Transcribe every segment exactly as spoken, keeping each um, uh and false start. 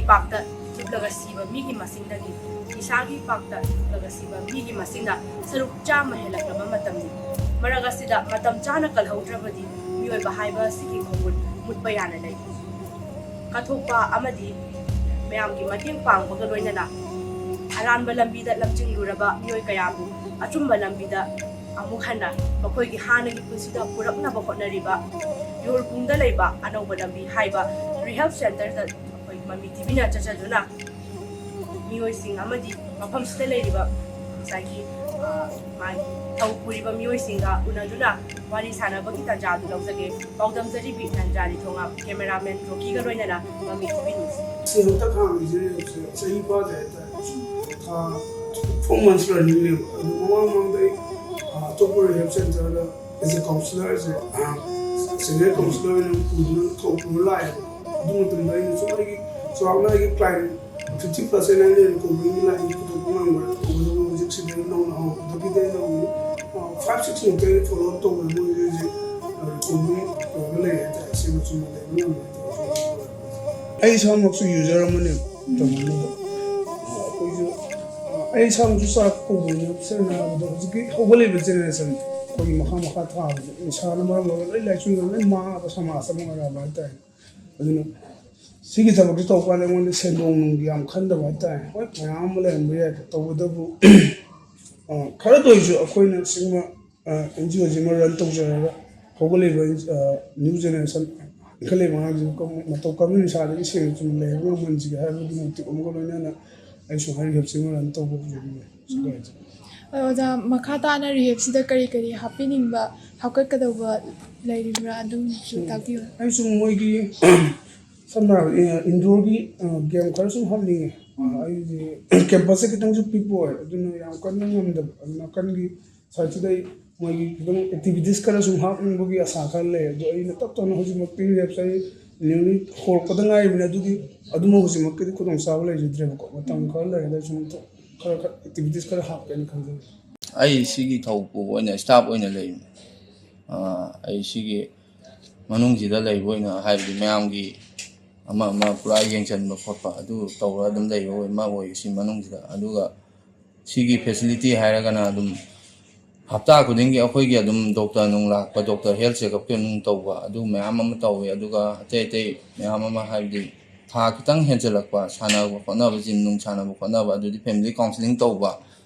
ꯄꯥꯛꯇ ꯊꯨꯞꯂꯒ ꯁꯤꯕ ꯃꯤꯒꯤ ꯃꯁꯤꯡꯗꯒꯤ ꯅꯤꯁꯥꯒꯤ ꯄꯥꯛꯇ ꯊꯨꯞꯂꯒ ꯁꯤꯕ ꯃꯤꯒꯤ ꯃꯁꯤꯡꯅ ꯁꯔꯨꯛ ꯆꯥꯝꯃ ꯍꯦꯜꯂꯛꯂꯕ ꯃꯇꯝꯅꯤ꯫ ꯃꯔꯛ ꯑꯁꯤꯗ ꯃꯇꯝ ꯆꯥꯅ ꯀꯜꯍꯧꯗ꯭ꯔꯕꯗꯤ ꯃꯤꯑꯣꯏꯕ ꯍꯥꯏꯕ ꯑꯁꯤꯒꯤ ꯈꯣꯡꯒꯨꯜ ꯃꯨꯠꯄ ꯌꯥꯅ ꯂꯩ꯫ ꯀꯠꯊꯣꯛꯄ ꯑꯃꯗꯤ ꯃꯌꯥꯝꯒꯤ ꯃꯇꯦꯡ ꯄꯥꯡꯕꯒ ꯂꯣꯏꯅꯅ ꯑꯔꯥꯟꯕ ꯂꯝꯕꯤꯗ ꯂꯝꯖꯤꯡꯂꯨꯔꯕ ꯃꯤꯑꯣꯏ ꯀꯌꯥꯕꯨ ꯑꯆꯨꯝꯕ ꯂꯝꯕꯤꯗ ꯑꯃꯨꯛ ꯍꯟꯅ ꯃꯈꯣꯏꯒꯤ ꯍꯥꯟꯅꯒꯤ ꯄꯨꯟꯁꯤꯗ ꯄꯨꯔꯛꯅꯕ ꯍꯣꯠꯅꯔꯤꯕ ꯌꯨꯔꯕꯨꯡꯗ ꯂꯩꯕ ꯑꯅꯧꯕ ꯂꯝꯕꯤ ꯍꯥꯏꯕ ꯔꯤꯍꯦꯜꯞ ꯁꯦꯟꯇꯔꯗ ꯑꯩꯈꯣꯏ ꯃꯃꯤ ꯇꯤꯚꯤꯅ ꯆꯠꯆꯗꯨꯅ ꯃꯤꯑꯣꯏꯁꯤꯡ ꯑꯃꯗꯤ ꯃꯐꯝꯁꯤꯗ ꯂꯩꯔꯤꯕ ꯉꯁꯥꯏꯒꯤ, ꯑ, ꯃꯥꯒꯤ ꯊꯧ ꯄꯨꯔꯤꯕ ꯃꯤꯑꯣꯏꯁꯤꯡꯒ ꯎꯅꯗꯨꯅ ꯋꯥꯔꯤ ꯁꯥꯟꯅꯕꯒꯤ ꯇꯥꯟꯖꯥ ꯑꯗꯨ ꯂꯧꯖꯒꯦ꯫ ꯄꯥꯎꯗꯝꯖꯔꯤꯕꯤ ꯅꯟꯖꯥꯅꯤ ꯊꯣꯉꯥꯝ, ꯀꯦꯃꯦꯔꯥꯃꯦꯟ ꯔꯣꯀꯤꯒ ꯂꯣꯏꯅꯅ ꯃꯃꯤ ꯀꯨꯝꯕꯤ ꯅ꯭ꯌꯨꯁ꯫ ꯁꯤ ꯍꯟꯗꯛ ꯍꯥꯡꯉꯤꯁꯦ ꯍꯧꯖꯤꯛ ꯆꯍꯤ ꯐꯥꯗꯦ ꯍꯥꯏꯇꯥꯔꯦ꯫ ꯊꯥ four months running ꯅꯦꯕ꯫ ꯑꯗꯨ ꯃꯃꯥꯡ ꯃꯃꯥꯡꯗ ꯑꯩ, ꯑ, ꯑꯇꯣꯞꯄ ꯔꯤꯍꯦꯞ ꯁꯦꯟꯇꯔꯗ as a counsellor ꯁꯦ, ꯑ, senior counsellor ꯑꯣꯏꯅ ꯄꯨꯗꯨꯅ ꯊꯧ ꯄꯨꯔ ꯂꯥꯛꯑꯦꯕ꯫ ꯑꯗꯨ ꯃꯇꯝꯗ ꯑꯩꯅ ꯁꯨꯝ ꯑꯩꯒꯤ ꯆꯥꯎꯔꯥꯛꯅ ꯑꯩꯒꯤ client fifty percent ꯑꯩꯅ recovery ꯒꯤ line ꯄꯨꯊꯣꯛꯄ ꯉꯝꯈ꯭ꯔꯦ꯫ ꯇꯧꯕꯇꯕꯨ ꯍꯧꯖꯤꯛꯁꯤꯗ ꯑꯩꯅ ꯅꯧꯅ ꯍꯧꯔꯛꯄꯗꯒꯤꯗꯤ ꯑꯩꯅ ꯍꯧꯖꯤꯛ, ꯑ, five six ꯃꯨꯛꯇ ꯑꯩꯅ follow up ꯇꯧꯕꯗ ꯃꯣꯏꯁꯦ ꯍꯧꯖꯤꯛ, ꯑ, recovery ꯑꯣꯏꯔꯒ ꯂꯩꯔꯦ ꯍꯥꯏꯇꯥꯔꯦ꯫ ꯁꯤ ꯃꯆꯨꯝ ꯂꯩꯕ ꯉꯝꯃꯦ ꯍꯥꯏꯇꯥꯔꯦ꯫ ꯑꯩ ꯏꯁꯥꯃꯛꯁꯨ user ꯑꯃꯅꯦ꯫ ꯇꯧꯅꯤꯡꯉꯤꯕ꯫ ꯑ, ꯑꯩꯈꯣꯏꯁꯨ, ꯑ, ꯑꯩ ꯏꯁꯥꯃꯛꯁꯨ ꯆꯥꯛ ꯀꯧꯕꯅꯤꯅ ꯁꯦꯡꯅ ꯍꯥꯏꯔꯕꯗ ꯍꯧꯖꯤꯛꯀꯤ ꯍꯧꯒꯠꯂꯤꯕ generation ꯑꯩꯈꯣꯏꯒꯤ ꯃꯈꯥ ꯃꯈꯥ ꯊꯥꯕꯁꯦ ꯅꯤꯁꯥꯅ ꯃꯔꯝ ꯑꯣꯏꯔꯒ ꯂꯣꯏ ꯂꯥꯏꯆꯨꯔꯒ ꯂꯣꯏ ꯃꯥꯡꯉꯕ ꯁꯃꯥꯖ ꯑꯃ ꯑꯣꯏꯔꯛꯑꯕ ꯍꯥꯏꯇꯥꯔꯦ꯫ ꯑꯗꯨꯅ ꯁꯤꯒꯤ ꯊꯕꯛꯁꯤ ꯇꯧꯕ ꯀꯥꯟꯗ ꯑꯩꯉꯣꯟꯗ ꯁꯦꯟꯗꯣꯡ ꯅꯨꯡꯒꯤ ꯌꯥꯝ ꯈꯟꯗꯕ ꯍꯥꯏꯇꯥꯔꯦ꯫ ꯍꯣꯏ, ꯃꯌꯥꯝ ꯑꯃ ꯂꯩꯔꯝꯕ ꯌꯥꯏ, ꯇꯧꯕꯇꯕꯨ, ꯑ, ꯈꯔꯗ ꯑꯣꯏꯔꯁꯨ ꯑꯩꯈꯣꯏꯅ ꯁꯤꯒꯨꯝꯕ, ꯑ, NGO ꯁꯤꯃ run ꯇꯧꯖꯔꯒ ꯍꯧꯒꯠꯂꯤꯕ, ꯑ, new generation ꯏꯟꯈꯠꯂꯛꯏꯕ ꯑꯉꯥꯡꯁꯤꯡ ꯀꯝ-, ꯃꯇꯧ ꯀꯔꯝꯅ ꯅꯤꯁꯥꯗꯒꯤ ꯁꯦꯡꯅ ꯆꯨꯝꯅ ꯂꯩꯍꯟꯕ ꯉꯝꯍꯟꯁꯤꯒꯦ ꯍꯥꯏꯕꯒꯤ motive ꯑꯃꯒ ꯂꯣꯏꯅꯅ ꯑꯩꯁꯨ ꯍꯥꯏꯔꯤꯕ ꯁꯤꯃ run ꯇꯧꯕ ꯍꯧꯖꯕꯅꯦ꯫ ꯑꯗꯣ ꯑꯣꯖꯥ, ꯃꯈꯥ ꯇꯥꯅ ꯔꯤꯍꯦꯞꯁꯤꯗ ꯀꯔꯤ ꯀꯔꯤ ꯍꯥꯞꯄꯤꯅꯤꯡꯕ, ꯍꯥꯞꯀꯠꯀꯗꯧꯕ ꯂꯩꯔꯤꯕ꯭ꯔꯥ? ꯑꯗꯨꯝꯁꯨ ꯎꯝ꯫ ꯇꯥꯛꯄꯤꯌꯨ꯫ ꯑꯩꯁꯨ ꯃꯣꯏꯒꯤ ꯁꯝꯅ ꯍꯥꯏꯔꯕꯗ, ꯑ, indoor ꯒꯤ, ꯑ, game ꯈꯔ ꯁꯨꯝ ꯍꯥꯞꯅꯤꯡꯉꯦ꯫ ꯑ, ꯎꯝ꯫ ꯑꯩꯁꯦ campus ꯁꯦ ꯈꯤꯇꯪꯁꯨ ꯄꯤꯛꯄ ꯑꯣꯏ, ꯑꯗꯨꯅ ꯌꯥꯝ ꯀꯟꯅ ꯉꯝꯗꯕ꯫ ꯑꯗꯨ ꯅꯥꯀꯟꯒꯤ side ꯁꯤꯗ ꯑꯩ ꯃꯣꯏꯒꯤ ꯈꯤꯇꯪ activities ꯈꯔ ꯁꯨꯝ ꯍꯥꯞꯅꯤꯡꯕꯒꯤ ꯑꯁꯥ ꯈꯔ ꯂꯩ꯫ ꯑꯗꯣ ꯑꯩꯅ ꯇꯞ ꯇꯞꯅ ꯍꯧꯖꯤꯛꯃꯛꯇꯤ ꯔꯤꯍꯦꯞꯁꯦ ꯑꯩ newly ꯍꯧꯔꯛꯄꯗ ꯉꯥꯏꯔꯤꯕꯅꯤꯅ ꯑꯗꯨꯒꯤ, ꯑꯗꯨꯃꯛ ꯍꯧꯖꯤꯛꯃꯛꯀꯤꯗꯤ ꯈꯨꯗꯣꯡꯆꯥꯕ ꯂꯩꯖꯗ꯭ꯔꯦꯕꯀꯣ꯫ ꯃꯇꯝ ꯈꯔ ꯂꯩꯔꯒ ꯁꯨꯝ ꯈꯔ, ꯈꯔ activities ꯈꯔ ꯍꯥꯞꯀꯦꯅ ꯈꯟꯖꯩ꯫ ꯑꯩ ꯁꯤꯒꯤ ꯊꯧ ꯄꯨꯕ ꯑꯣꯏꯅ staff ꯑꯣꯏꯅ ꯂꯩꯕꯅꯤ꯫ ꯑ, ꯑꯩ ꯁꯤꯒꯤ ꯃꯅꯨꯡꯁꯤꯗ ꯂꯩꯕ ꯑꯣꯏꯅ, ꯍꯥꯏꯕꯗꯤ ꯃꯌꯥꯝꯒꯤ ꯑꯃ ꯑꯃ ꯄꯨꯔꯥ ꯌꯦꯡꯁꯤꯟꯕ ꯈꯣꯠꯄ ꯑꯗꯨ ꯇꯧꯔ ꯑꯗꯨꯝ ꯂꯩꯕ ꯑꯣꯏ, ꯑꯃ ꯑꯣꯏ ꯁꯤ ꯃꯅꯨꯡꯁꯤꯗ꯫ ꯑꯗꯨꯒ ꯁꯤꯒꯤ ꯐꯦꯁꯤꯂꯤꯇꯤ ꯍꯥꯏꯔꯒꯅ ꯑꯗꯨꯝ ꯍꯞꯇꯥ ꯈꯨꯗꯤꯡꯒꯤ ꯑꯩꯈꯣꯏꯒꯤ ꯑꯗꯨꯝ ꯗꯣꯛꯇꯔ ꯅꯨꯡ ꯂꯥꯛꯄ, ꯗꯣꯛꯇꯔ ꯍꯦꯜꯊ ꯆꯦꯛꯑꯞꯀꯤ ꯅꯨꯡ ꯇꯧꯕ, ꯑꯗꯨ ꯃꯌꯥꯝ ꯑꯃ ꯇꯧꯋꯦ꯫ ꯑꯗꯨꯒ ꯑꯇꯩ ꯑꯇꯩ ꯃꯌꯥꯝ ꯑꯃ, ꯍꯥꯏꯕꯗꯤ ꯊꯥ ꯈꯤꯇꯪ ꯍꯦꯟꯖꯜꯂꯛꯄ, ꯁꯥꯟꯅꯕ ꯈꯣꯠꯅꯕ, ꯖꯤꯝ ꯅꯨꯡ ꯁꯥꯟꯅꯕ ꯈꯣꯠꯅꯕ, ꯑꯗꯨꯗꯤ ꯐꯦꯃꯤꯂꯤ ꯀꯥꯎꯟꯁꯤꯂꯤꯡ ꯇꯧꯕ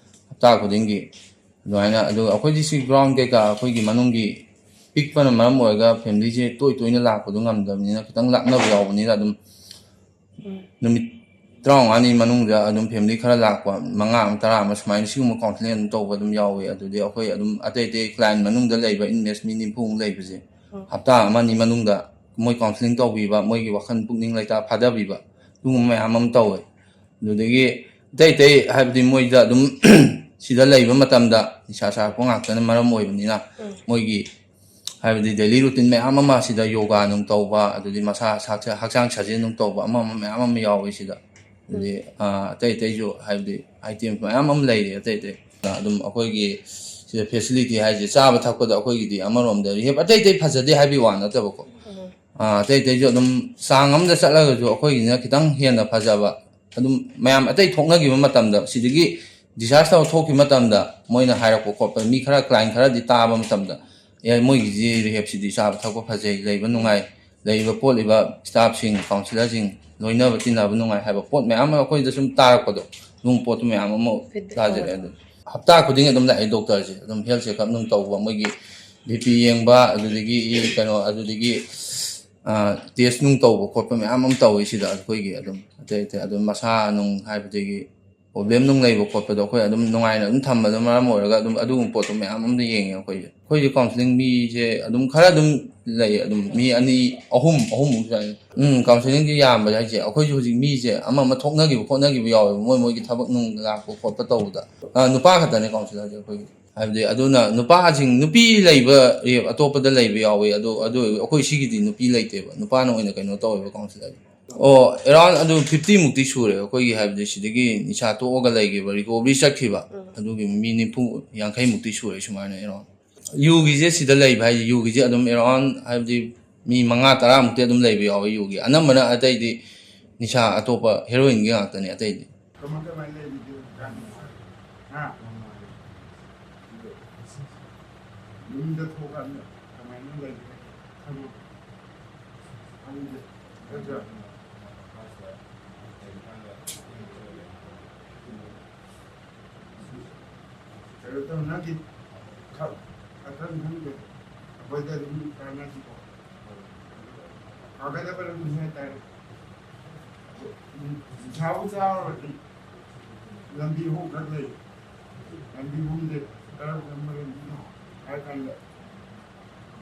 ꯍꯞꯇꯥ ꯈꯨꯗꯤꯡꯒꯤ꯫ ꯑꯗꯨꯃꯥꯏꯅ, ꯑꯗꯨꯒ ꯑꯩꯈꯣꯏꯗꯤ ꯁꯤ ꯒ꯭ꯔꯥꯎꯟ ꯀꯩꯀꯥ ꯑꯩꯈꯣꯏꯒꯤ ꯃꯅꯨꯡꯒꯤ ꯄꯤꯛꯄꯅ ꯃꯔꯝ ꯑꯣꯏꯔꯒ ꯐꯦꯃꯤꯂꯤꯁꯦ ꯇꯣꯏ ꯇꯣꯏꯅ ꯂꯥꯛꯄꯗꯣ ꯉꯝꯗꯕꯅꯤꯅ, ꯈꯤꯇꯪ ꯂꯥꯞꯅꯕ ꯌꯥꯎꯕꯅꯤꯅ ꯑꯗꯨꯝ ꯅꯨꯃꯤꯠ ꯇꯔꯥꯃꯉꯥꯅꯤ ꯃꯅꯨꯡꯗ ꯑꯗꯨꯝ ꯐꯦꯃꯤꯂꯤ ꯈꯔ ꯂꯥꯛꯄ, ꯃꯉꯥ ꯑꯃ, ꯇꯔꯥ ꯑꯃ ꯁꯨꯃꯥꯏꯅ, ꯁꯤꯒꯨꯝꯕ ꯀꯥꯎꯟꯁꯤꯂꯤꯡ ꯑꯗꯨꯝ ꯇꯧꯕ ꯑꯗꯨꯝ ꯌꯥꯎꯋꯤ꯫ ꯑꯗꯨꯗꯤ ꯑꯩꯈꯣꯏ ꯑꯗꯨꯝ ꯑꯇꯩ ꯑꯇꯩ ꯀ꯭ꯂꯥꯏꯟ ꯃꯅꯨꯡꯗ ꯂꯩꯕ ꯏꯟꯃꯦꯠꯁ ꯃꯤ ꯅꯤꯐꯨꯃꯨꯛ ꯂꯩꯕꯁꯦ, ꯍꯞꯇꯥ ꯑꯃ ꯑꯅꯤ ꯃꯅꯨꯡꯗ ꯃꯣꯏ ꯀꯥꯎꯟꯁꯤꯂꯤꯡ ꯇꯧꯕꯤꯕ, ꯃꯣꯏꯒꯤ ꯋꯥꯈꯜ ꯄꯨꯛꯅꯤꯡ ꯂꯩꯇꯥ ꯐꯥꯗꯕꯤꯕ, ꯑꯗꯨꯒꯨꯝꯕ ꯃꯌꯥꯝ ꯑꯃ ꯇꯧꯋꯦ꯫ ꯑꯗꯨꯗꯒꯤ ꯑꯇꯩ ꯑꯇꯩ, ꯍꯥꯏꯕꯗꯤ ꯃꯣꯏꯗ ꯑꯗꯨꯝ ꯁꯤꯗ ꯂꯩꯕ ꯃꯇꯝꯗ ꯅꯤꯁꯥ ꯆꯥꯔꯛꯄ ꯉꯥꯛꯇꯅ ꯃꯔꯝ ꯑꯣꯏꯕꯅꯤꯅ, ꯃꯣꯏꯒꯤ ꯍꯥꯏꯕꯗꯤ ꯗꯦꯂꯤ ꯔꯨꯇꯤꯟ ꯃꯌꯥꯝ ꯑꯃ ꯁꯤꯗ ꯌꯣꯒꯥ ꯅꯨꯡ ꯇꯧꯕ, ꯑꯗꯨꯗꯤ ꯃꯁꯥ ꯍꯛꯆꯥ-, ꯍꯛꯆꯥꯡ ꯁꯥꯖꯦꯜ ꯅꯨꯡ ꯇꯧꯕ, ꯑꯃ ꯑꯃ ꯃꯌꯥꯝ ꯑꯃ ꯌꯥꯎꯋꯤ ꯁꯤꯗ꯫ ꯑꯗꯨꯗꯤ, ꯑ, ꯑꯇꯩ ꯑꯇꯩꯁꯨ, ꯍꯥꯏꯕꯗꯤ ꯑꯥꯏꯇꯦꯝ ꯃꯌꯥꯝ ꯑꯃ ꯂꯩꯔꯤ ꯑꯇꯩ ꯑꯇꯩ꯫ ꯑꯗꯨꯝ ꯑꯩꯈꯣꯏꯒꯤ ꯁꯤꯗ ꯐꯦꯁꯤꯂꯤꯇꯤ ꯍꯥꯏꯁꯦ, ꯆꯥꯕ ꯊꯛꯄꯗ ꯑꯩꯈꯣꯏꯒꯤꯗꯤ ꯑꯃꯔꯣꯝꯗ ꯔꯤꯍꯦꯞ ꯑꯇꯩ ꯑꯇꯩ ꯐꯖꯗꯦ ꯍꯥꯏꯕꯒꯤ ꯋꯥ ꯅꯠꯇꯕꯀꯣ, ꯑ, ꯑꯇꯩ ꯑꯇꯩꯁꯨ ꯑꯗꯨꯝ ꯆꯥꯡ ꯑꯃꯗ ꯆꯠꯂꯒꯁꯨ ꯑꯩꯈꯣꯏꯒꯤꯁꯤꯅ ꯈꯤꯇꯪ ꯍꯦꯟꯅ ꯐꯖꯕ꯫ ꯑꯗꯨꯝ ꯃꯌꯥꯝ ꯑꯇꯩ ꯊꯣꯛꯅꯈꯤꯕ ꯃꯇꯝꯗ, ꯁꯤꯗꯒꯤ ꯗꯤꯁꯆꯥꯔꯖ ꯇꯧꯔ ꯊꯣꯛꯈꯤꯕ ꯃꯇꯝꯗ, ꯃꯣꯏꯅ ꯍꯥꯏꯔꯛꯄ ꯈꯣꯠꯄ, ꯃꯤ ꯈꯔ, ꯀ꯭ꯂꯥꯏꯟ ꯈꯔꯗꯤ ꯇꯥꯕ ꯃꯇꯝꯗ, "ꯑꯦ, ꯃꯣꯏꯒꯤꯁꯤ ꯔꯤꯍꯦꯞꯁꯤꯗꯤ ꯆꯥꯕ ꯊꯛꯄ ꯐꯖꯩ, ꯂꯩꯕ ꯅꯨꯡꯉꯥꯏ, ꯂꯩꯔꯤꯕ ꯈꯣꯠꯂꯤꯕ ꯁ꯭ꯇꯥꯐꯁꯤꯡ, ꯀꯥꯎꯟꯁꯤꯂꯔꯁꯤꯡ ꯂꯣꯏꯅꯕ ꯇꯤꯟꯅꯕ ꯅꯨꯡꯉꯥꯏ" ꯍꯥꯏꯕ ꯄꯣꯠ ꯃꯌꯥꯝ ꯑꯃ ꯑꯩꯈꯣꯏꯗ ꯁꯨꯝ ꯇꯥꯔꯛꯄꯗꯣ, ꯑꯗꯨꯒꯨꯝꯕ ꯄꯣꯠꯇꯨ ꯃꯌꯥꯝ ꯑꯃ ꯇꯥꯖꯔꯛꯑꯦ꯫ ꯑꯗꯨꯝ ꯍꯞꯇꯥ ꯈꯨꯗꯤꯡ ꯑꯗꯨꯝ ꯂꯥꯛꯑꯦ ꯗꯣꯛꯇꯔꯁꯦ, ꯑꯗꯨꯝ ꯍꯦꯜꯊ ꯆꯦꯛꯑꯞ ꯅꯨꯡ ꯇꯧꯕ, ꯃꯣꯏꯒꯤ ꯕꯤ ꯄꯤ ꯌꯦꯡꯕ, ꯑꯗꯨꯗꯒꯤ ꯀꯩꯅꯣ, ꯑꯗꯨꯗꯒꯤ ꯇꯦꯁ ꯅꯨꯡ ꯇꯧꯕ ꯈꯣꯠꯄ ꯃꯌꯥꯝ ꯑꯃ ꯇꯧꯋꯤ ꯁꯤꯗ꯫ ꯑꯩꯈꯣꯏꯒꯤ ꯑꯗꯨꯝ ꯑꯇꯩ ꯑꯇꯩ ꯑꯗꯨꯝ ꯃꯁꯥ ꯅꯨꯡ, ꯍꯥꯏꯕꯗꯒꯤ ꯄ꯭ꯔꯣꯕ꯭ꯂꯦꯝ ꯅꯨꯡ ꯂꯩꯕ ꯈꯣꯠꯄꯗꯣ ꯑꯩꯈꯣꯏ ꯑꯗꯨꯝ ꯅꯨꯡꯉꯥꯏꯅ ꯑꯗꯨꯝ ꯊꯝꯕꯗ ꯃꯔꯝ ꯑꯣꯏꯔꯒ, ꯑꯗꯨꯝ ꯑꯗꯨꯒꯨꯝꯕ ꯄꯣꯠꯇꯣ ꯃꯌꯥꯝ ꯑꯃ ꯌꯦꯡꯉꯦ ꯑꯩꯈꯣꯏꯁꯦ꯫ ꯑꯩꯈꯣꯏꯁꯦ ꯀꯥꯎꯟꯁꯤꯂꯤꯡ ꯃꯤꯁꯦ ꯑꯗꯨꯝ ꯈꯔ ꯑꯗꯨꯝ ꯂꯩ, ꯑꯗꯨꯝ ꯃꯤ ꯑꯅꯤ, ꯑꯍꯨꯝ, ꯑꯍꯨꯝꯃꯨꯛ ꯆꯪꯉꯦ꯫ ꯎꯝ, ꯀꯥꯎꯟꯁꯤꯂꯤꯡꯁꯦ ꯌꯥꯝꯕ ꯍꯥꯏꯁꯦ, ꯑꯩꯈꯣꯏꯁꯨ ꯍꯧꯖꯤꯛ ꯃꯤꯁꯦ ꯑꯃ ꯑꯃ ꯊꯣꯛꯅꯈꯤꯕ ꯈꯣꯠꯅꯈꯤꯕ ꯌꯥꯎꯋꯦꯕ, ꯃꯣꯏ ꯃꯣꯏꯒꯤ ꯊꯕꯛ ꯅꯨꯡ ꯂꯥꯛꯄ ꯈꯣꯠꯄ ꯇꯧꯕꯗ꯫ ꯑ, ꯅꯨꯄꯥ ꯈꯛꯇꯅꯦ ꯀꯥꯎꯟꯁꯤꯂꯔꯁꯦ ꯑꯩꯈꯣꯏꯒꯤ꯫ ꯍꯥꯏꯕꯗꯤ ꯑꯗꯨꯅ ꯅꯨꯄꯥꯁꯤꯡ, ꯅꯨꯄꯤ ꯂꯩꯕ ꯔꯦꯞ ꯑꯇꯣꯞꯄꯗ ꯂꯩꯕ ꯌꯥꯎꯋꯤ, ꯑꯗꯣ ꯑꯗꯨ ꯑꯣꯏꯔꯁꯨ ꯑꯩꯈꯣꯏ ꯁꯤꯒꯤꯗꯤ ꯅꯨꯄꯤ ꯂꯩꯇꯦꯕ, ꯅꯨꯄꯥꯅ ꯑꯣꯏꯅ ꯀꯩꯅꯣ ꯇꯧꯋꯦꯕ ꯀꯥꯎꯟꯁꯤꯂꯔ꯫ ꯑꯣ, ꯑꯦꯔꯥꯎꯟ ꯑꯗꯨ ꯐꯤꯐꯇꯤ ꯃꯨꯛꯇꯤ ꯁꯨꯔꯦ ꯑꯩꯈꯣꯏꯒꯤ, ꯍꯥꯏꯕꯗꯤ ꯁꯤꯗꯒꯤ ꯅꯤꯁꯥ ꯇꯣꯛꯑꯒ ꯂꯩꯈꯤꯕ, ꯔꯤꯀꯣꯕꯔꯤ ꯆꯠꯈꯤꯕ, ꯑꯗꯨꯒꯤ ꯃꯤ ꯅꯤꯐꯨ ꯌꯥꯡꯈꯩ ꯃꯨꯛꯇꯤ ꯁꯨꯔꯦ ꯁꯨꯃꯥꯏꯅ ꯑꯦꯔꯥꯎꯟ꯫ ꯌꯨꯒꯤꯁꯦ ꯁꯤꯗ ꯂꯩꯕ ꯍꯥꯏꯁꯦ, ꯌꯨꯒꯤꯁꯦ ꯑꯗꯨꯝ ꯑꯦꯔꯥꯎꯟ, ꯍꯥꯏꯕꯗꯤ ꯃꯤ ꯃꯉꯥ ꯇꯔꯥꯃꯨꯛꯇꯤ ꯑꯗꯨꯝ ꯂꯩꯕ ꯌꯥꯎꯋꯦ ꯌꯨꯒꯤ꯫ ꯑꯅꯝꯕꯅ ꯑꯇꯩꯗꯤ ꯅꯤꯁꯥ ꯑꯇꯣꯞꯄ ꯍꯦꯔꯣꯏꯟꯒꯤ ꯉꯥꯛꯇꯅꯤ ꯑꯇꯩꯗꯤ꯫ ꯀꯃꯥꯏ ꯀꯃꯥꯏ ꯂꯩꯔꯤꯒꯦ ꯍꯧꯖꯤꯛꯀꯥꯟ? ꯍꯥ? ꯌꯨꯝꯗ ꯊꯣꯛꯑꯀꯥꯟꯗ ꯀꯃꯥꯏꯅ ꯂꯩꯒꯦ? ꯈꯪꯉꯣ꯫ ꯈꯪꯗꯦ꯫ ꯅꯠꯇ꯭ꯔꯥ? ꯀꯩꯅꯣ ꯇꯧ, ꯅꯪꯒꯤ ꯈ-, ꯈꯇꯪ ꯈꯪꯗꯦ꯫ ꯑꯩꯈꯣꯏꯗ ꯑꯗꯨꯝ ꯀꯥꯟꯅꯁꯤꯀꯣ꯫ ꯐꯒꯗꯕ ꯂꯝꯕꯤ ꯍꯥꯏꯇꯥꯔꯦ꯫ ꯎꯝ, ꯅꯤꯁꯥꯕꯨ ꯆꯥꯔꯨꯔꯗꯤ ꯂꯝꯕꯤ ꯑꯍꯨꯝꯈꯛ ꯂꯩ꯫ ꯂꯝꯕꯤ ꯑꯍꯨꯝꯁꯦ ꯀꯔꯝ ꯀꯔꯝꯕ ꯂꯝꯕꯤꯅꯣ ꯍꯥꯏ ꯀꯥꯟꯗ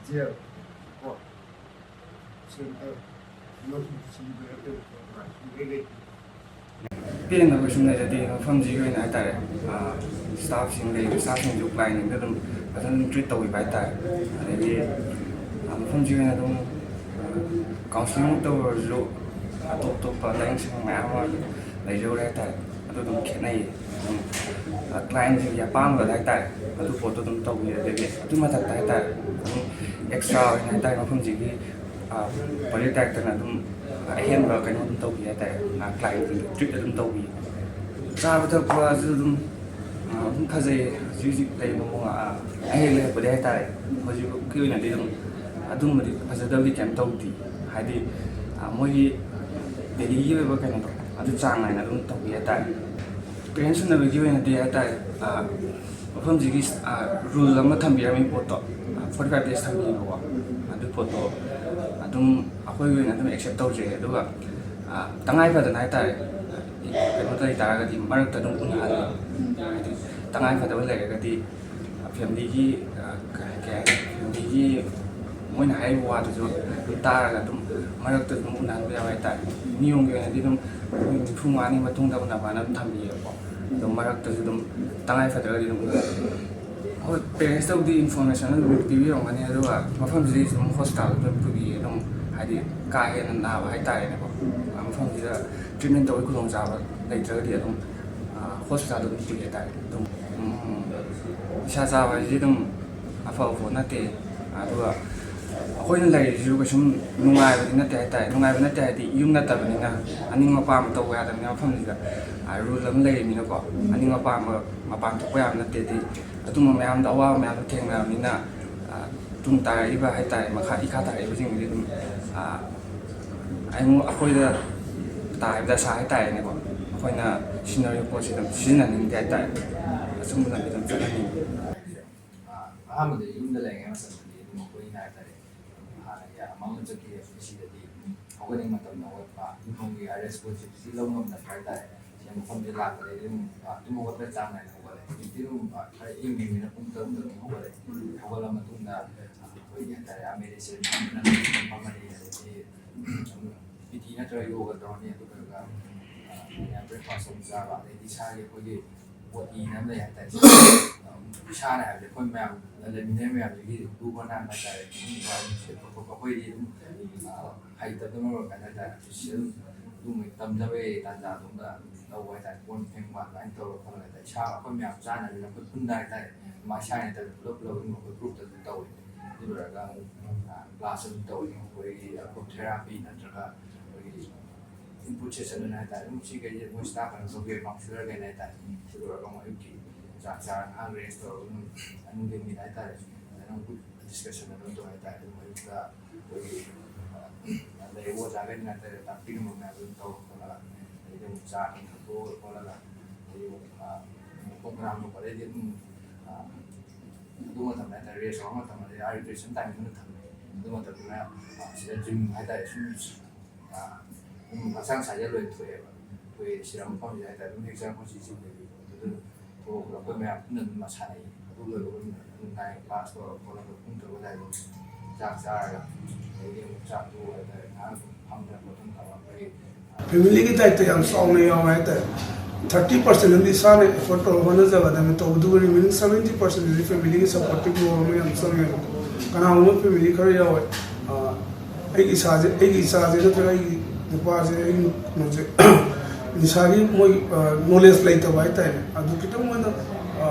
ꯖꯦꯜ ꯀꯣ, ꯁꯦꯟꯇꯔ, ꯂꯧꯁꯤꯡ ꯁꯤꯕ ꯅꯠꯇꯅ ꯎꯄꯥꯏ ꯁꯨꯡꯂꯩ ꯂꯩꯇꯦ꯫ ꯄꯦꯟꯗꯕ ꯀꯩꯁꯨꯝ ꯂꯩꯖꯗꯦ꯫ ꯃꯐꯝꯁꯤꯒꯤ ꯑꯣꯏꯅ ꯍꯥꯏꯇꯥꯔꯦ, ꯑꯥ, ꯁ꯭ꯇꯥꯐꯁꯤꯡ, ꯂꯩꯔꯤꯕ ꯁ꯭ꯇꯥꯐꯁꯤꯡꯁꯨ ꯀ꯭ꯂꯥꯏꯟꯁꯤꯡꯗ ꯑꯗꯨꯝ ꯐꯖꯅ ꯑꯗꯨꯝ ꯇ꯭ꯔꯤꯠ ꯇꯧꯕꯤꯕ ꯍꯥꯏꯇꯥꯔꯦ꯫ ꯑꯗꯒꯤ, ꯑꯥ, ꯃꯐꯝꯁꯤꯒꯤ ꯑꯣꯏꯅ ꯑꯗꯨꯝ, ꯑꯥ, ꯀꯥꯎꯟꯁꯤꯂꯤꯡ ꯇꯧꯔꯁꯨ ꯑꯇꯣꯞ ꯑꯇꯣꯞꯄ ꯂꯥꯏꯌꯦꯡꯁꯪ ꯃꯌꯥꯝ ꯑꯃ ꯂꯩꯖꯧꯔꯦ ꯍꯥꯏꯇꯥꯔꯦ꯫ ꯑꯗꯨ ꯑꯗꯨꯝ ꯈꯦꯠꯅꯩꯌꯦ꯫ ꯑꯗꯨꯝ, ꯑꯥ, ꯀ꯭ꯂꯥꯏꯟꯁꯤꯡꯒꯤ ꯑꯄꯥꯝꯕꯗ ꯍꯥꯏꯇꯥꯔꯦ, ꯑꯗꯨ ꯄꯣꯠꯇꯣ ꯑꯗꯨꯝ ꯇꯧꯕꯤ꯫ ꯑꯗꯒꯤ ꯑꯗꯨꯒꯤ ꯃꯊꯛꯇ ꯍꯥꯏꯇꯥꯔꯦ, ꯑꯗꯨꯝ ꯑꯦꯛꯁꯇ꯭ꯔꯥ ꯑꯣꯏꯅ ꯍꯥꯏꯇꯥꯔꯦ, ꯃꯐꯝꯁꯤꯒꯤ, ꯑꯥ, ꯄꯣꯂꯤꯇꯥꯏꯛꯇꯅ ꯑꯗꯨꯝ ꯑꯍꯦꯟꯕ ꯀꯩꯅꯣ ꯑꯗꯨꯝ ꯇꯧꯕꯤ ꯍꯥꯏꯇꯥꯔꯦ꯫ ꯑꯥ, ꯀ꯭ꯂꯥꯏꯟꯁꯤꯡꯗ ꯇ꯭ꯔꯤꯠ ꯑꯗꯨꯝ ꯇꯧꯕꯤ꯫ ꯆꯥꯕ ꯊꯛꯄꯁꯨ ꯑꯗꯨꯝ, ꯑꯥ, ꯑꯗꯨꯝ ꯐꯖꯩꯌꯦ꯫ ꯍꯧꯖꯤꯛ ꯍꯧꯖꯤꯛ ꯂꯩꯕ ꯃꯑꯣꯡ, ꯑꯥ, ꯑꯍꯦꯛ ꯂꯩꯔꯛꯄꯗꯤ ꯍꯥꯏꯇꯥꯔꯦ, ꯍꯧꯖꯤꯛꯐꯥꯎꯒꯤ ꯑꯣꯏꯅꯗꯤ ꯑꯗꯨꯝ ꯑꯗꯨꯝꯕꯗꯤ ꯐꯖꯗꯕꯗꯤ ꯀꯩꯝ ꯇꯧꯗꯦ꯫ ꯍꯥꯏꯗꯤ, ꯑꯥ, ꯃꯣꯏꯒꯤ ꯗꯦꯜꯂꯤꯒꯤ ꯑꯣꯏꯕ ꯀꯩꯅꯣꯗꯣ ꯑꯗꯨ ꯆꯥꯡ ꯅꯥꯏꯅ ꯑꯗꯨꯝ ꯇꯧꯕꯤ ꯍꯥꯏꯇꯥꯔꯦ꯫ ꯄꯦꯔꯦꯟꯁ ꯎꯅꯕꯒꯤ ꯑꯣꯏꯅꯗꯤ ꯍꯥꯏꯇꯥꯔꯦ, ꯑꯥ, ꯃꯐꯝꯁꯤꯒꯤ, ꯑꯥ, ꯔꯨꯜ ꯑꯃ ꯊꯝꯕꯤꯔꯝꯃꯤ ꯄꯣꯠꯇꯣ, ꯑꯥ, ꯐꯣꯔꯇꯤ ꯐꯥꯏꯚ ꯗꯦꯖ ꯊꯝꯕꯤꯕꯀꯣ꯫ ꯑꯗꯨ ꯄꯣꯠꯇꯣ ꯑꯗꯨꯝ ꯑꯩꯈꯣꯏꯒꯤ ꯑꯣꯏꯅ ꯑꯗꯨꯝ ꯑꯦꯛꯁꯦꯞ ꯇꯧꯖꯩ꯫ ꯑꯗꯨꯒ, ꯑꯥ, ꯇꯉꯥꯏ ꯐꯗꯅ ꯍꯥꯏꯇꯥꯔꯦ, ꯀꯩꯅꯣ ꯂꯩ ꯇꯥꯔꯒꯗꯤ ꯃꯔꯛꯇ ꯑꯗꯨꯝ ꯎꯅꯍꯜꯂꯦ꯫ ꯍꯥꯏꯗꯤ ꯇꯉꯥꯏ ꯐꯗꯕ ꯂꯩꯔꯒꯗꯤ ꯐꯦꯃꯤꯂꯤꯒꯤ, ꯑꯥ, ꯀꯩ ꯍꯥꯏ-, ꯀꯩ ꯍꯥꯏꯅꯤ, ꯐꯦꯃꯤꯂꯤꯒꯤ ꯃꯣꯏꯅ ꯍꯥꯏꯔꯤꯕ ꯋꯥꯗꯨꯁꯨ ꯑꯗꯨꯝ ꯇꯥꯔꯒ ꯑꯗꯨꯝ ꯃꯔꯛꯇ ꯑꯗꯨꯝ ꯎꯅꯍꯟꯕ ꯌꯥꯎꯕ ꯍꯥꯏꯇꯥꯔꯦ꯫ ꯅꯤꯌꯣꯝꯒꯤ ꯑꯣꯏꯅꯗꯤ ꯑꯗꯨꯝ ꯅꯨꯃꯤꯠ ꯅꯤꯐꯨ ꯃꯉꯥꯅꯤ ꯃꯇꯨꯡꯗ ꯎꯅꯕꯅ ꯑꯗꯨꯝ ꯊꯝꯕꯤꯌꯦꯕꯀꯣ꯫ ꯑꯗꯨꯝ ꯃꯔꯛꯇꯁꯨ ꯑꯗꯨꯝ ꯇꯉꯥꯏ ꯐꯗ꯭ꯔꯒꯗꯤ ꯑꯗꯨꯝ ꯎꯅꯍꯜꯂꯦ꯫ ꯍꯣꯏ, ꯄꯦꯔꯦꯟꯁꯇꯕꯨꯗꯤ ꯏꯟꯐꯣꯔꯃꯦꯁꯟ ꯑꯗꯨꯝ ꯄꯤꯕꯤꯔꯝꯒꯅꯤ, ꯑꯗꯨꯒ ꯃꯐꯝꯁꯤꯗꯩꯁꯨ ꯑꯗꯨꯝ ꯍꯣꯁꯄꯤꯇꯥꯜꯗ ꯑꯗꯨꯝ ꯄꯨꯕꯤꯌꯦ꯫ ꯑꯗꯨꯝ ꯍꯥꯏꯗꯤ ꯀꯥ ꯍꯦꯟꯅ ꯅꯥꯕ ꯍꯥꯏꯇꯥꯔꯦꯅꯦꯀꯣ, ꯃꯐꯝꯁꯤꯗ ꯇ꯭ꯔꯤꯠꯃꯦꯟ ꯇꯧꯕꯒꯤ ꯈꯨꯗꯣꯡꯆꯥꯕ ꯂꯩꯇ꯭ꯔꯒꯗꯤ ꯑꯗꯨꯝ, ꯑꯥ, ꯍꯣꯁꯄꯤꯇꯥꯜꯗ ꯑꯗꯨꯝ ꯄꯨꯏ ꯍꯥꯏꯇꯥꯔꯦ꯫ ꯑꯗꯨꯝ, ꯎꯝ, ꯅꯤꯁꯥ ꯆꯥꯕ ꯍꯥꯏꯁꯤꯗꯤ ꯑꯗꯨꯝ ꯑꯐꯕ ꯄꯣꯠ ꯅꯠꯇꯦ꯫ ꯑꯗꯨꯒ ꯑꯩꯈꯣꯏꯅ ꯂꯩꯔꯤꯁꯤꯁꯨ ꯀꯩꯁꯨꯝ ꯅꯨꯡꯉꯥꯏꯕꯗꯤ ꯅꯠꯇꯦ ꯍꯥꯏꯇꯥꯔꯦ꯫ ꯅꯨꯡꯉꯥꯏꯕ ꯅꯠꯇꯦ ꯍꯥꯏꯗꯤ, ꯌꯨꯝ ꯅꯠꯇꯕꯅꯤꯅ, ꯑꯅꯤꯡ ꯑꯄꯥꯝꯕ ꯇꯧꯕ ꯌꯥꯗꯕꯅꯤꯅ, ꯃꯐꯝꯁꯤꯗ ꯔꯨꯜ ꯑꯃ ꯂꯩꯔꯤꯕꯅꯤꯅꯀꯣ, ꯑꯅꯤꯡ ꯑꯄꯥꯝꯕ ꯃꯄꯥꯟ ꯊꯣꯛꯄ ꯌꯥꯕ ꯅꯠꯇꯦ꯫ ꯍꯥꯏꯗꯤ ꯑꯗꯨꯝꯕ ꯃꯌꯥꯝꯗꯣ, ꯑꯋꯥꯕ ꯃꯌꯥꯝꯗꯣ ꯊꯦꯡꯅꯔꯕꯅꯤꯅ, ꯇꯨꯡ ꯇꯥꯔꯛꯏꯕ ꯍꯥꯏꯇꯥꯔꯦ, ꯃꯈꯥ ꯏꯈꯥ ꯇꯥꯔꯛꯏꯕꯁꯤꯡꯗꯤ ꯑꯗꯨꯝ ꯑꯩꯉꯣꯟ ꯑꯩꯈꯣꯏꯗ ꯇꯥꯔꯤꯕ ꯗꯁꯥ ꯍꯥꯏꯇꯥꯔꯦꯅꯦꯀꯣ, ꯑꯩꯈꯣꯏꯅ ꯁꯤꯖꯤꯟꯅꯔꯤꯕ ꯄꯣꯠꯁꯤ ꯑꯗꯨꯝ ꯁꯤꯖꯤꯟꯅꯅꯤꯡꯗꯦ ꯍꯥꯏꯇꯥꯔꯦ꯫ ꯑꯆꯨꯝꯕ ꯂꯝꯕꯤꯗ ꯑꯗꯨꯝ ꯆꯠꯍꯟꯅꯤꯡꯉꯦ꯫ ꯑꯍꯥꯟꯕꯗ ꯌꯨꯝꯗ ꯂꯩꯔꯤꯉꯩ ꯃꯇꯝꯗꯗꯤ ꯑꯗꯨꯝ ꯑꯩꯈꯣꯏꯅ ꯍꯥꯏꯇꯥꯔꯦ, ꯍꯥꯟꯅꯒꯤ ꯑꯃꯥꯡꯕ ꯆꯠꯈꯤꯕ ꯁꯤꯗꯗꯤ ꯍꯧꯒꯠꯅꯤꯡꯕ ꯃꯇꯝꯗ ꯍꯧꯒꯠꯄ, ꯌꯨꯝꯒꯤ ꯔꯦꯁꯄꯣꯟꯁꯤꯕꯤꯂꯤꯇꯤ ꯂꯧꯕ ꯉꯝꯗꯕ ꯍꯥꯏꯇꯥꯔꯦ꯫ ꯁꯤ ꯃꯐꯝꯁꯤꯗ ꯂꯥꯛꯄꯗꯒꯤ ꯑꯗꯨꯝ, ꯑ, ꯇꯨꯝ ꯍꯧꯒꯠꯄ ꯆꯥꯡ ꯅꯥꯏꯅ ꯍꯧꯒꯠꯂꯦ꯫ ꯍꯧꯖꯤꯛꯇꯤ ꯑꯗꯨꯝ, ꯑ, ꯈꯔ ꯏꯪꯉꯤꯕꯅꯤꯅ ꯄꯨꯡ ꯇꯔꯨꯛꯇ ꯑꯗꯨꯝ ꯍꯧꯒꯠꯂꯦ꯫ ꯍꯧꯒꯠꯂ ꯃꯇꯨꯡꯗ, ꯑ, ꯑꯩꯈꯣꯏꯒꯤ ꯍꯥꯏꯇꯥꯔꯦ, ꯑ, ꯃꯦꯗꯤꯁꯤꯟ ꯐꯝꯃꯅꯤ, ꯑꯗꯒꯤ ꯄꯤ ꯇꯤ ꯅꯠꯇ꯭ꯔꯒ ꯌꯣꯒ ꯇꯧꯔꯅꯤ꯫ ꯑꯗꯨ ꯂꯣꯏꯔꯒ, ꯑ, ꯕ꯭ꯔꯦꯛꯐꯥꯁ ꯑꯃꯨꯛ ꯆꯥꯕ, ꯑꯗꯩꯗꯤ ꯏꯁꯥꯒꯤ ꯑꯩꯈꯣꯏꯒꯤ ꯕꯣꯗꯤꯅ ꯑꯃ ꯂꯩ ꯍꯥꯏꯇꯥꯔꯦ꯫ ꯏꯁꯥꯅ ꯍꯥꯏꯕꯗꯤ ꯑꯩꯈꯣꯏ ꯃꯌꯥꯝ ꯂꯩꯃꯤꯟꯅꯔꯤ ꯃꯌꯥꯝꯁꯤꯒꯤ ꯒ꯭ꯔꯨꯞ ꯍꯣꯠꯅꯍꯟꯕ ꯍꯥꯏꯇꯥꯔꯦ꯫ ꯄꯨꯛꯅꯤꯡ ꯅꯨꯡꯉꯥꯏꯕ ꯁꯦꯠꯄ ꯈꯣꯠꯄ ꯑꯩꯈꯣꯏꯗꯤ ꯑꯗꯨꯝ, ꯑ, ꯍꯩꯇꯕꯅ ꯃꯔꯝ ꯑꯣꯏꯔꯀꯥꯟꯗ ꯍꯥꯏꯇꯥꯔꯦ꯫ ꯑꯗꯨꯝ ꯑꯗꯨꯒꯨꯝꯕꯒꯤ ꯇꯟꯖꯕꯒꯤ ꯇꯥꯟꯖꯥꯗꯣꯝꯗ ꯂꯧꯕ ꯍꯥꯏꯇꯥꯔꯦ꯫ ꯀꯣꯟ ꯐꯦꯡꯕ ꯑꯗꯨꯃꯥꯏꯅ ꯇꯧꯔꯒ ꯈꯣꯠꯂꯒ ꯍꯥꯏꯇꯥꯔꯦ꯫ ꯏꯁꯥ ꯑꯩꯈꯣꯏ ꯃꯌꯥꯝ ꯆꯥꯅꯕꯅꯤꯅ ꯑꯩꯈꯣꯏ ꯄꯨꯟꯅ ꯍꯥꯏꯇꯥꯔꯦ꯫ ꯃꯥ ꯏꯁꯥꯒꯤ ꯅꯠꯇꯕ ꯄꯨꯂꯞ ꯄꯨꯂꯞ ꯑꯗꯨꯝ ꯑꯩꯈꯣꯏ ꯒ꯭ꯔꯨꯞꯇ ꯑꯗꯨꯝ ꯇꯧꯋꯦ꯫ ꯑꯗꯨ ꯂꯣꯏꯔꯒ ꯑꯃꯨꯛ, ꯑ, ꯀ꯭ꯂꯥꯁ ꯑꯗꯨꯝ ꯇꯧꯋꯤ꯫ ꯑꯩꯈꯣꯏꯒꯤ ꯒ꯭ꯔꯨꯞ ꯊꯦꯔꯥꯄꯤ ꯅꯠꯇ꯭ꯔꯒ ꯑꯩꯈꯣꯏꯒꯤ ꯏꯟꯄꯨꯠ ꯁꯦꯁꯟ ꯑꯅ ꯍꯥꯏꯇꯥꯔꯦ꯫ ꯑꯗꯨꯝ ꯁꯤ ꯀꯩꯁꯦ ꯃꯣꯏ ꯁ꯭ꯇꯥꯐ ꯀꯩꯅꯣ ꯇꯧꯕꯤꯔ, ꯀꯥꯎꯟꯁꯤꯂꯔ ꯀꯩꯅ ꯍꯥꯏꯇꯥꯔꯦ꯫ ꯁꯤ ꯂꯣꯏꯔꯒ ꯑꯃꯨꯛ ꯑꯌꯨꯛꯀꯤ ꯆꯥꯛ ꯆꯥꯔ ꯉꯥꯏꯍꯥꯛ ꯔꯦꯁ ꯇꯧꯔꯒ ꯑꯗꯨꯝ ꯅꯨꯡꯊꯤꯟꯒꯤꯗ ꯍꯥꯏꯇꯥꯔꯦ꯫ ꯑꯗꯨꯝ ꯒ꯭ꯔꯨꯞ ꯗꯤꯁꯀꯁꯟ ꯑꯗꯨꯝ ꯇꯧ ꯍꯥꯏꯇꯥꯔꯦ꯫ ꯑꯗꯨꯝ ꯑꯌꯨꯛꯇ ꯑꯩꯈꯣꯏꯒꯤ, ꯑ, ꯂꯩꯔꯤꯕ ꯑꯣꯖꯥꯈꯩꯅ ꯍꯥꯏꯇꯥꯔꯦ, ꯇꯥꯛꯄꯤꯔꯝꯕ ꯃꯌꯥꯝꯗꯣ ꯑꯗꯨꯝ ꯇꯧꯔ ꯈꯣꯠꯂꯒ, ꯑꯗꯩꯗꯤ ꯑꯃꯨꯛ ꯆꯥ ꯑꯗꯨꯝ ꯊꯛꯇꯣꯛꯑ ꯈꯣꯠꯂꯒ, ꯑꯗꯩꯗꯤ ꯑꯃꯨꯛ, ꯑ, ꯄ꯭ꯔꯣꯒ꯭ꯔꯥꯝꯗꯣ ꯈꯣꯠꯂꯗꯤ ꯑꯗꯨꯝ, ꯑ, ꯑꯗꯨ ꯃꯇꯝꯗ ꯍꯥꯏꯇꯥꯔꯦ, ꯔꯦꯁ ꯇꯧꯕ ꯃꯇꯝ, ꯑꯗꯩ ꯑꯥ ꯔꯤꯀ꯭ꯔꯤꯌꯦꯁꯟ ꯇꯥꯏꯝ ꯑꯣꯏꯅ ꯊꯝꯃꯦ꯫ ꯑꯗꯨ ꯃꯇꯝꯗꯨꯅ, ꯑ, ꯁꯤꯗ ꯖꯤꯝ ꯍꯥꯏꯇꯥꯔꯦ, ꯁꯨꯝ, ꯑ, ꯁꯨꯝ ꯍꯛꯆꯥꯡ ꯁꯥꯖꯦꯜ ꯑꯣꯏꯅ ꯊꯣꯛꯑꯦꯕ꯫ ꯑꯩꯈꯣꯏ ꯁꯤꯔꯥ ꯃꯐꯝꯁꯤꯗ ꯍꯥꯏꯇꯥꯔꯦ, ꯑꯗꯨꯝ ꯍꯛꯆꯥꯡ ꯑꯩꯈꯣꯏ ꯁꯤ ꯖꯤꯝ ꯂꯩꯕ ꯑꯗꯨꯗ ꯊꯣꯛꯑꯒ ꯑꯩꯈꯣꯏ ꯃꯌꯥꯝ ꯄꯨꯟꯅ ꯑꯗꯨꯝ ꯁꯥꯟꯅꯩ꯫ ꯑꯗꯨ ꯂꯣꯏꯕ ꯑꯗꯨꯝ, ꯑꯗꯨꯝ ꯅꯥꯏꯟ ꯀ꯭ꯂꯥꯁ ꯇꯧꯔ ꯈꯣꯠꯂꯒ ꯄꯨꯡ ꯇꯔꯨꯛ ꯑꯗꯨꯋꯥꯏꯗ ꯆꯥꯛ ꯆꯥꯔꯒ, ꯑꯗꯩꯗꯤ ꯑꯃꯨꯛ ꯆꯥꯛ ꯇꯣꯛꯑꯒ ꯍꯥꯏꯇꯥꯔꯦ, ꯉꯥꯏꯍꯥꯛ ꯑꯗꯨꯝ ꯐꯝꯗꯅ ꯈꯣꯠꯇꯅ ꯇꯧꯔꯒ ꯑꯩꯈꯣꯏꯒꯤ ꯐꯦꯃꯤꯂꯤꯒꯤ ꯗꯥꯏꯠꯇ ꯌꯥꯝ ꯆꯥꯎꯅ ꯌꯥꯎꯋꯦ ꯍꯥꯏꯇꯥꯔꯦ꯫ ꯊꯥꯔꯇꯤ ꯄꯥꯔꯁꯦꯟ ꯑꯃꯗꯤ ꯏꯁꯥꯅ ꯑꯦꯐꯣꯔꯠ ꯇꯧꯔꯒ ꯍꯣꯠꯅꯖꯒꯗꯕꯅꯤ꯫ ꯇꯧꯕꯇꯕꯨ ꯔꯤꯃꯦꯅꯤꯡ ꯁꯕꯦꯟꯇꯤ ꯄꯥꯔꯁꯦꯟꯗꯨꯗꯤ ꯐꯦꯃꯤꯂꯤꯒꯤ ꯁꯞꯄꯣꯔꯠꯇꯤꯞ ꯔꯣꯜ ꯑꯃ ꯌꯥꯝ ꯆꯪꯉꯦꯕ꯫ ꯀꯅꯥꯒꯨꯝꯕ ꯐꯦꯃꯤꯂꯤ ꯈꯔ ꯌꯥꯎꯋꯦ, ꯑ, ꯑꯩꯒꯤ ꯏꯆꯥꯁꯦ, ꯑꯩꯒꯤ ꯏꯆꯥꯁꯦ ꯅꯠꯇ꯭ꯔꯒ ꯑꯩꯒꯤ ꯅꯨꯄꯥꯁꯦ, ꯑꯩꯒꯤ ꯀꯩꯅꯣꯁꯦ, ꯅꯤꯁꯥꯒꯤ ꯃꯣꯏ, ꯑ, ꯅꯣꯂꯦꯖ ꯂꯩꯇꯕ ꯍꯥꯏꯇꯥꯔꯦ꯫ ꯑꯗꯨ ꯈꯤꯇꯪ ꯃꯣꯏꯅ, ꯑ,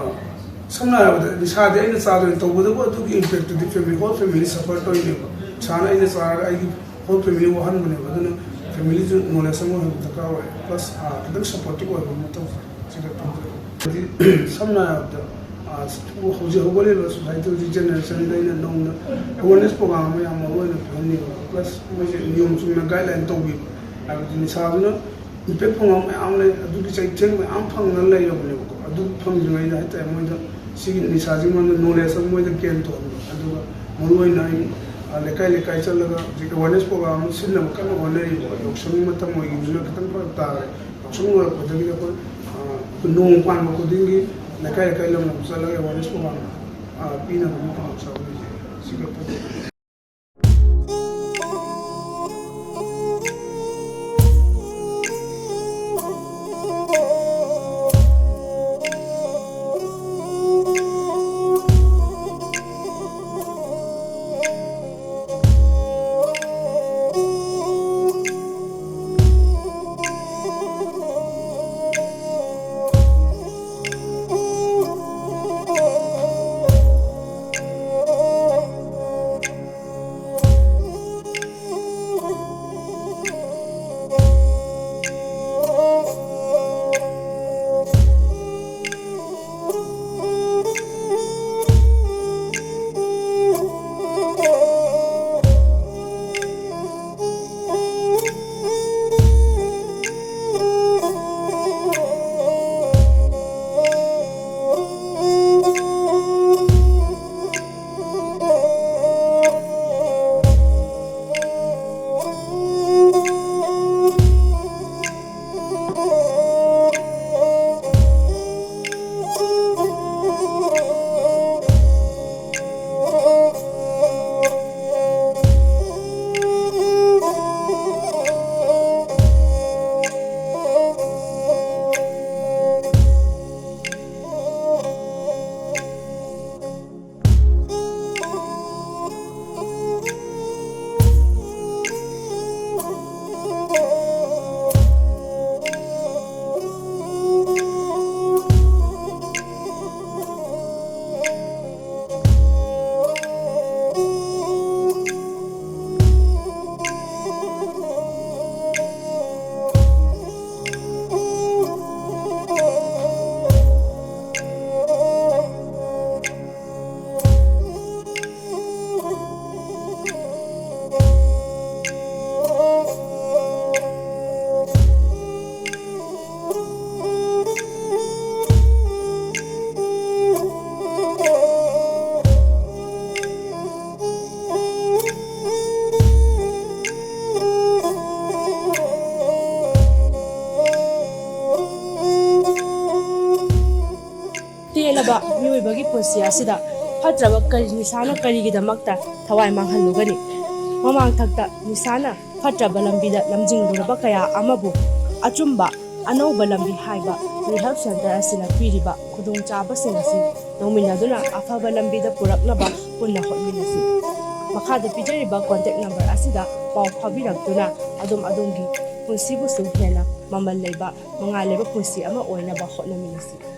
ꯁꯝꯅ ꯍꯥꯏꯔꯕꯗ ꯅꯤꯁꯥꯗꯤ ꯑꯩꯅ ꯆꯥꯗꯣꯏꯅꯤ, ꯇꯧꯕꯇꯕꯨ ꯑꯗꯨꯒꯤ ꯏꯝꯄꯦꯛꯇꯨꯗꯤ ꯐꯦꯃꯤꯂꯤ, ꯍꯣꯜ ꯐꯦꯃꯤꯂꯤ ꯁꯐꯔ ꯇꯧꯔꯤꯅꯦꯕ꯫ ꯅꯤꯁꯥꯅ ꯑꯩꯅ ꯆꯥꯔꯒ ꯑꯩꯒꯤ ꯍꯣꯜ ꯐꯦꯃꯤꯂꯤ ꯋꯥꯍꯟꯕꯅꯦꯕ꯫ ꯑꯗꯨꯅ ꯐꯦꯃꯤꯂꯤꯁꯨ ꯅꯣꯂꯦꯖ ꯑꯃ ꯑꯣꯏꯍꯟꯕ ꯗꯔꯀꯥꯔ ꯑꯣꯏ꯫ ꯄ꯭ꯂꯁ ꯈꯤꯇꯪ ꯁꯞꯄꯣꯔꯇꯤꯞ ꯑꯣꯏꯕ ꯑꯃ ꯇꯧꯖꯩ꯫ ꯁꯤꯒ ꯇꯧꯖꯩ꯫ ꯍꯥꯏꯗꯤ ꯁꯝꯅ ꯍꯥꯏꯔꯕꯗ, ꯑ, ꯍꯧꯖꯤꯛ ꯍꯧꯒꯠꯂꯤꯕ ꯁꯣꯁꯥꯏꯇꯤ, ꯍꯧꯖꯤꯛ ꯖꯦꯅꯦꯔꯦꯁꯟꯗ ꯑꯩꯅ ꯅꯧꯅ ꯑꯦꯋꯥꯔꯅꯦꯁ ꯄ꯭ꯔꯣꯒ꯭ꯔꯥꯝ ꯑꯃ ꯌꯥꯝ ꯃꯔꯨ ꯑꯣꯏꯅ ꯄꯤꯍꯟꯅꯤꯡꯕ꯫ ꯄ꯭ꯂꯁ ꯃꯣꯏꯁꯦ ꯅꯤꯌꯣꯝ ꯆꯨꯝꯅ ꯒꯥꯏꯗꯂꯥꯏꯟ ꯇꯧꯕꯤꯕ꯫ ꯍꯥꯏꯕꯗꯤ ꯅꯤꯁꯥꯗꯨꯅ ꯏꯝꯄꯦꯛ ꯐꯪꯕ ꯃꯌꯥꯝ ꯂꯩ, ꯑꯗꯨꯒꯤ ꯆꯩꯊꯦꯡ ꯃꯌꯥꯝ ꯐꯪꯅ ꯂꯩꯔꯕꯅꯦꯕꯀꯣ꯫ ꯑꯗꯨ ꯐꯪꯗ꯭ꯔꯤꯉꯩꯗ ꯍꯥꯏꯇꯥꯔꯦ, ꯃꯣꯏꯗ ꯁꯤꯒꯤ ꯅꯤꯁꯥꯁꯤꯒꯤ ꯃꯔꯝꯗ ꯅꯣꯂꯦꯖ ꯑꯃ ꯃꯣꯏꯗ ꯒꯦꯟ ꯇꯧꯍꯟꯕ꯫ ꯑꯗꯨꯒ ꯃꯔꯨꯑꯣꯏꯅ ꯑꯩ, ꯑ, ꯂꯩꯀꯥꯏ ꯂꯩꯀꯥꯏ ꯆꯠꯂꯒ ꯍꯧꯖꯤꯛ ꯑꯦꯋꯥꯔꯅꯦꯁ ꯄ꯭ꯔꯣꯒ꯭ꯔꯥꯝ ꯑꯃ ꯁꯤꯟꯅꯕ ꯀꯟꯅ ꯍꯣꯠꯅꯔꯤꯕ꯫ ꯌꯥꯎꯁꯪꯒꯤ ꯃꯇꯝ ꯑꯣꯏꯈꯤꯕꯅꯤꯅ ꯈꯤꯇꯪ ꯐꯔꯛ ꯇꯥꯔꯦ꯫ ꯌꯥꯎꯁꯪ ꯂꯣꯏꯔꯛꯄꯗꯒꯤꯗꯤ ꯑꯩꯈꯣꯏ, ꯑ, ꯅꯣꯡ ꯄꯥꯟꯕ ꯈꯨꯗꯤꯡꯒꯤ ꯂꯩꯀꯥꯏ ꯂꯩꯀꯥꯏ ꯂꯝ ꯂꯝ ꯆꯠꯂꯒ ꯑꯦꯋꯥꯔꯅꯦꯁ ꯄ꯭ꯔꯣꯒ꯭ꯔꯥꯝ, ꯑ, ꯄꯤꯅꯕꯒꯤ ꯄ꯭ꯔꯣꯒ꯭ꯔꯥꯝ ꯆꯥꯎꯈꯠꯂꯤꯁꯦ꯫ ꯁꯤ ꯈꯛꯇꯅꯤ꯫ ꯇꯦꯜꯂꯕ ꯃꯤꯑꯣꯏꯕꯒꯤ ꯄꯨꯟꯁꯤ ꯑꯁꯤꯗ ꯐꯠꯇ꯭ꯔꯕ ꯀꯔꯤ, ꯅꯤꯁꯥꯅ ꯀꯔꯤꯒꯤꯗꯃꯛꯇ ꯊꯋꯥꯏ ꯃꯥꯡꯍꯜꯂꯨꯒꯅꯤ? ꯃꯃꯥꯡꯊꯛꯇ ꯅꯤꯁꯥꯅ ꯐꯠꯇ꯭ꯔꯕ ꯂꯝꯕꯤꯗ ꯂꯝꯖꯤꯡꯂꯨꯔꯕ ꯀꯌꯥ ꯑꯃꯕꯨ ꯑꯆꯨꯝꯕ ꯑꯅꯧꯕ ꯂꯝꯕꯤ ꯍꯥꯏꯕ Rehab Center ꯑꯁꯤꯅ ꯄꯤꯔꯤꯕ ꯈꯨꯗꯣꯡꯆꯥꯕꯁꯤꯡ ꯑꯁꯤ ꯂꯧꯃꯤꯟꯅꯗꯨꯅ ꯑꯐꯕ ꯂꯝꯕꯤꯗ ꯄꯨꯔꯛꯅꯕ ꯄꯨꯟꯅ ꯍꯣꯠꯃꯤꯟꯅꯁꯤ꯫ ꯃꯈꯥꯗ ꯄꯤꯖꯔꯤꯕ contact number ꯑꯁꯤꯗ ꯄꯥꯎ ꯐꯥꯎꯕꯤꯔꯛꯇꯨꯅ ꯑꯗꯣꯝ ꯑꯗꯣꯝꯒꯤ ꯄꯨꯟꯁꯤꯕꯨꯁꯨ ꯍꯦꯟꯅ ꯃꯃꯜ ꯂꯩꯕ, ꯃꯉꯥꯜ ꯂꯩꯕ ꯄꯨꯟꯁꯤ ꯑꯃ ꯑꯣꯏꯅꯕ ꯍꯣꯠꯅꯃꯤꯟꯅꯁꯤ꯫